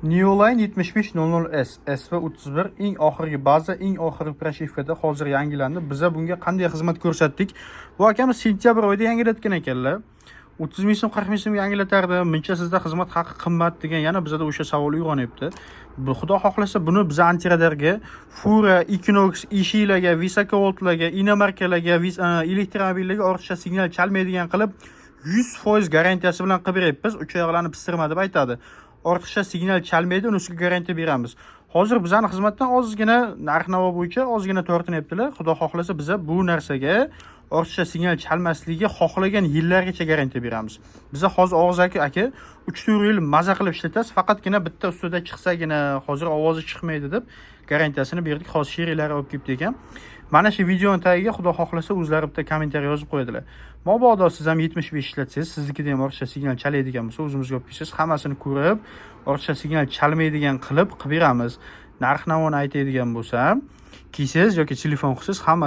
Neoline 7500S SV31 eng oxirgi baza, eng oxirgi прошивка da hozir yangilandi. Biza bunga qanday xizmat ko'rsatdik? Bu akamiz sentyabr oyida yangilatgan ekanlar. 30 ming so'm, 40 ming so'mga yangilatardi. Muncha sizda xizmat haqi qimmat degan yana bizada o'sha savol uyg'onyapti. Bu, xudo xohlasa, buni biza antiradarga, Fura, Equinox, Ishilarga, Высоковольт larga, иномарка larga, elektromobillarga ortiqcha signal chalmaydigan qilib 100% garantiyasi bilan qilib beryapmiz. Uch oyoqlarni pistirma deb aytadi. Ortiqcha signal chalmaydi, unisiga garantiya beramiz. Hozir bizani xizmatdan ozgina narx-navo bo'yicha ozgina tortinyaptilar. Xudo xohlasa, biza bu narsaga, ortiqcha signal chalmasligiga xohlagan yillargacha garantiya beramiz. Biza hozir og'zaki, aka, 3-4 yil maza qilib ishlatasiz, faqatgina bitta ustida chiqsagina hozir ovozi chiqmaydi deb garantiyasini berdik. Hozir sheriklari olib kelibdi ekan. Mana shu videoni tagiga, xudo xohlasa, o'zlari bitta kommentariy yozib qo'yadilar. Mabodo siz ham 75 ishlatsangiz, siznikida ham ortiqcha signal chaladigan bo'lsa, o'zimizga olib kelsangiz, hammasini ko'rib, ortiqcha signal chalmaydigan qilib qilib beramiz. Narx-navoni aytadigan bo'lsam, kelsangiz yoki telefon qilsangiz, hammasi